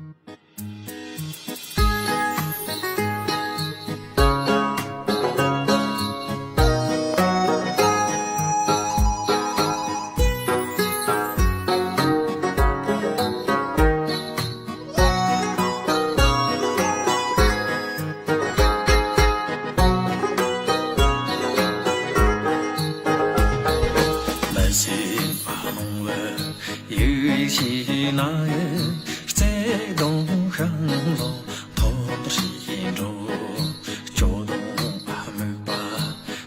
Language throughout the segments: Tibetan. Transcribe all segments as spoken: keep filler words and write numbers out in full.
མ་སེམས་ཨ་ལོང་བུ། ཡིག་ཡིག་ཤེས་ན་ཡི། བརྩེ་དུང་ཤིང་ལོ། ཐོག་འདོར་ཤིང་འགྲོ། སྐྱོ་གདུང་ཨ་མིག་པ།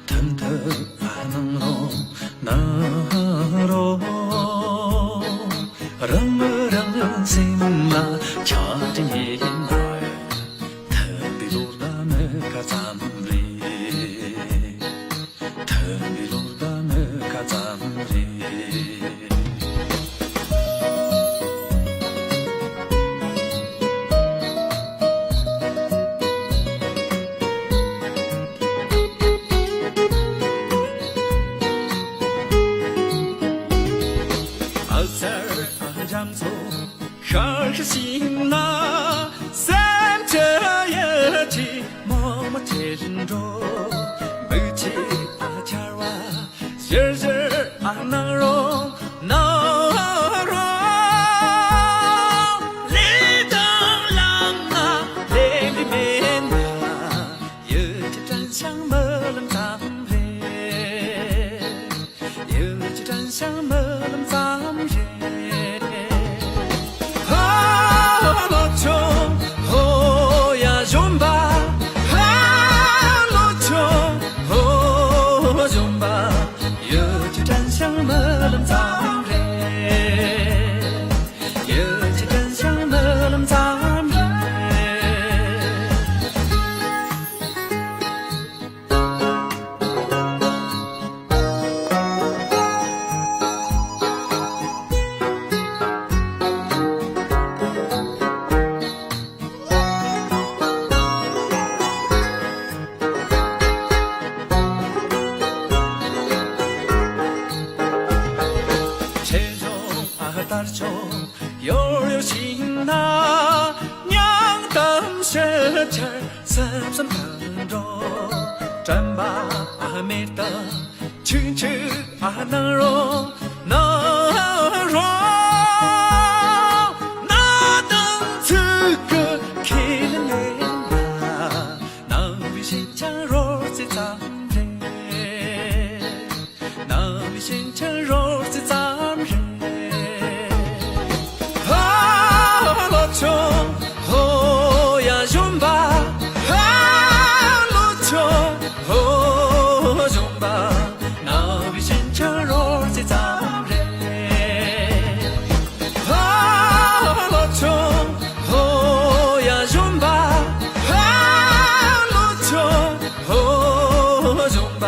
ཐུམ་ཐུབ་ཨ་ནང་ལོ། ན་རོ། རང་རང་སེམས་ལ་ཆགས་དྲན་ཡིན་ན། ཐུམ་པའི་ལོ་ཟླ་ནི་ཁ་ཙམ་རེད། ཐུམ་པའི་ལོ་ཟླ་ནི་ཁ་ཙམ་རེད། ཨ་ཙར་ཨ་རྒྱ་མཚོ། ཤར་ཤར་ཞིང་ན་སེམས་ཀྱི་ཡུལ་གྱི་མོག་མོག་ཆེ་རིན་འགྲོ། འབུ་ཆེ་ཨ་ཆར་བ། ཞིར་ཞིར་ཨ་ནང་རོ་ནང་རོ། ལས་དང་ལམ་ན་ལས་མི་མེད་ན། ཡུལ་གྱི་དྲན་ཤིང་རྨི་ལམ་ཙམ་རེད། ཡུལ་གྱི་དྲན་ཤིང་རྨི་ལམ་ཙམ་རེད། ཧ་ལོ་ཆུང་ཧོ་ཡ་གཞོན་པ། ཧ་ལོ་ཆུང་ཧོ་གཞོན་པ། ཡུལ་གྱི་དྲན་ཤིང་རྨི་ལམ་ཙམ་རེད། ཡུལ་གྱི་དྲན་ཤིང་རྨི་ལམ་ཙམ་རེད། ཆེ་ཆུང་ཨ་དར་ཆུང་ཡོར་ཡོར་ཞིག་ན། མྱང་དང་ཤེལ་ཆར་སེམས་སེམས་དང་འགྲོ། དྲན་པ་ཨ་མེད་དང་ཆུང་ཆུང་ཨ་ནང་རོ། ནང་རོ། ན་དང་ཚིག་གི་ཁས་ལེན་ན། ནང་བའི་ཞིང་ཆེན་རོལ་རྩེད་ཙམ་རེད། ནང་བའི་ཞིང་ཆེན་རོལ་རྩེད་ཙམ་རེད། ཧ་ལོ་ཆུང་ཧོ་ཡ་གཞོན་པ། ཧ་ལོ་ཆུང་ཧོ་གཞོན་པ། ནང་བའི་ཞིང་ཆེན་རོལ་རྩེད་ཙམ་རེད། ཧ་ལོ་ཆུང་ཧོ་ཡ་གཞོན་པ། ཧ་ལོ་ཆུང་ཧོ་གཞོན་པ།